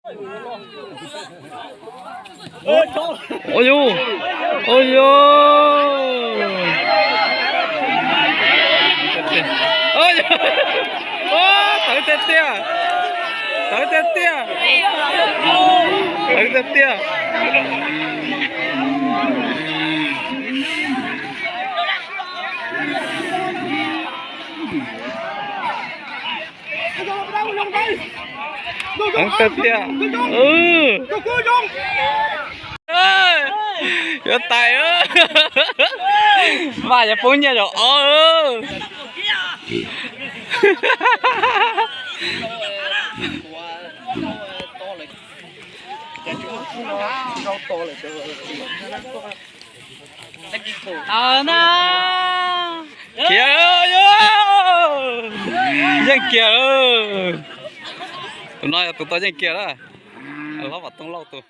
Ua yus, ua yus. Tawv tiag tiag, tawv tiag tiag, tawv tiag tiag. Heev tiag tiag. Yuav tais, vaj yuav poob nyiaj zaum ob. Khiav, yeej kiag. Tus no yog tus tau yeej kiag na. Hlob Vam Tooj Lauj tus.